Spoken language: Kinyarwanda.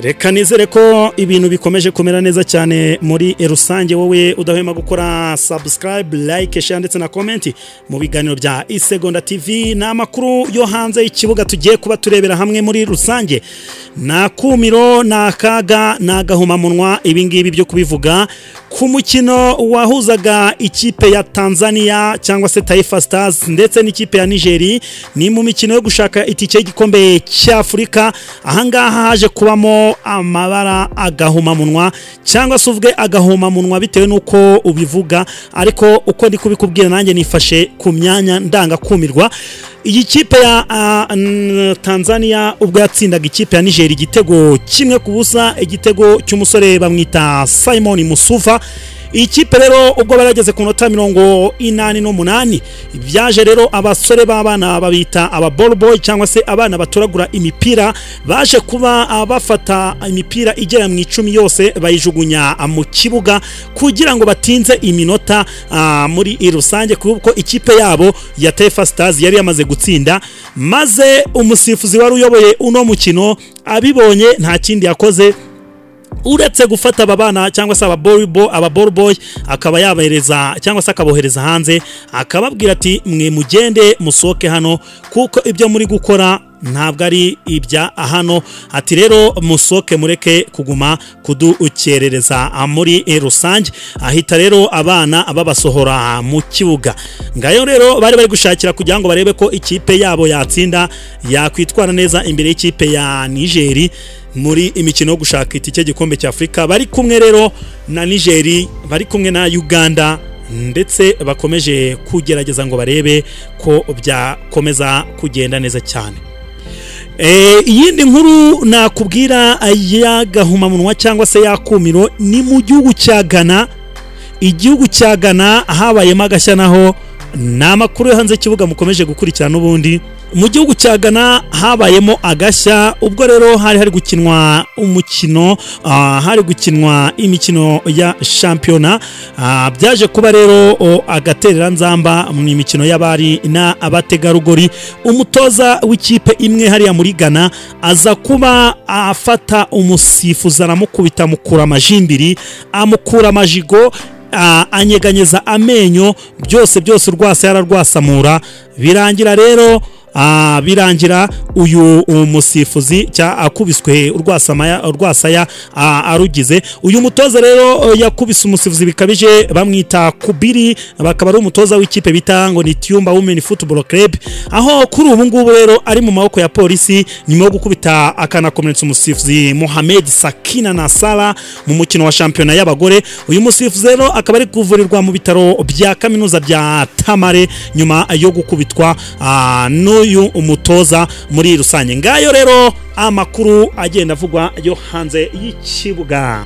Reka nizere ko ibintu bikomeje kumera neza cyane muri rusange. Wowe udahwema gukora subscribe, like, share ndetse na comment mu biganiro bya Isegonda TV, ni amakuru yo hanze y'ikibuga tugiye kuba turebera hamwe muri rusange. Na kumiro na kaga na gahumamunwa ibingibi byo kubivuga ku mukino wahuzaga ikipe ya Tanzania cyangwa se Taifa Stars ndetse n'ikipe ya Nigeria, ni mu mikino yo gushaka itike y'igikombe cy'Afurika. Ahangaha haje kubamo amabara agahumamunwa cyangwa se uvuge agahumamunwa bitewe nuko ubivuga, ariko uko ndi kubikubwira nanjye nifashe ku myanya ndangakumirwa. Iyi kipe ya Tanzania ubwo yatsindaga ikipe ya Nigeria igitego 1-0, igitego cy'umusore bamwita Simon Musuva. Ikipe rero ubwo barageze ku nota 88, byaje rero abasore b'abana babita aba ball boy cyangwa se abana batoragura imipira, baje kuba bafata imipira igera mu 10 yose bayijugunya mu kibuga kugira ngo batinze iminota muri rusange, kuko ikipe yabo ya Taifa Stars yari yamaze gutsinda. Maze umusifuzi wari uyoboye uno mukino abibonye nta kindi yakoze uretse gufata aba bana cyangwa se aba ball boy akaba yabahereza cyangwa se akabohereza hanze, akababwira ati mwe mugende musoke hano kuko ibyo muri gukora ntabwo ari ibya hano, ati rero musoke mureke kuguma kudukerereza muri rusange. Ahita rero abana babasohora mu kibuga. Ngayo rero bari gushakira kugira ngo barebe ko ikipe yabo yatsinda, yakwitwara neza imbere y'ikipe ya Nigeria muri imikino yo gushaka itike gikombe cya Afrika. Bari kumwe rero na Nigeria, bari kumwe na Uganda, ndetse bakomeje kugerageza ngo barebe ko byakomeza kugenda neza cyane. Iyindi nkuru nakubwira ya gahumamunwa cyangwa se yakumiro ni mu gihugu cya Ghana. Igihugu cya Ghana habayemo agashya, naho ni amakuru yo hanze y'ikibuga mukomeje gukurikirana. N'ubundi mu gihugu cya Ghana habayemo agashya ubwo rero hari gukinwa umukino, hari gukinwa imikino ya shampiyona. Byaje kuba rero agatereranzamba mu mikino y'abari na abategarugori. Umutoza w'ikipe imwe hariya muri Ghana aza kuba afata umusifuzi aramukubita, amukura amajimbiri, amukura amajigo, anyeganyeza amenyo, byose byose urwasa yararwasamura. Birangira rero birangira uyu umusifuzi cya akubiswe urwasaya arugize. Uyu mutoza rero yakubise umusifuzi bikabije, bamwita Kubiri, bakaba ari umutoza w'ikipe bita ngo ni Tiumba Women Football Club, aho kuri ubu ngubu rero ari mu maboko ya polisi nyuma yo gukubita akanakomeretsa umusifuzi Mohamed Sakina Nasala mu mukino wa shampiyona y'abagore. Uyu musifuzi rero akaba ari kuvurirwa mu bitaro bya kaminuza bya Tamale nyuma yo gukubitwa n'uyu umutoza muri rusange. Ngayo rero amakuru agenda avugwa yo hanze y'ikibuga.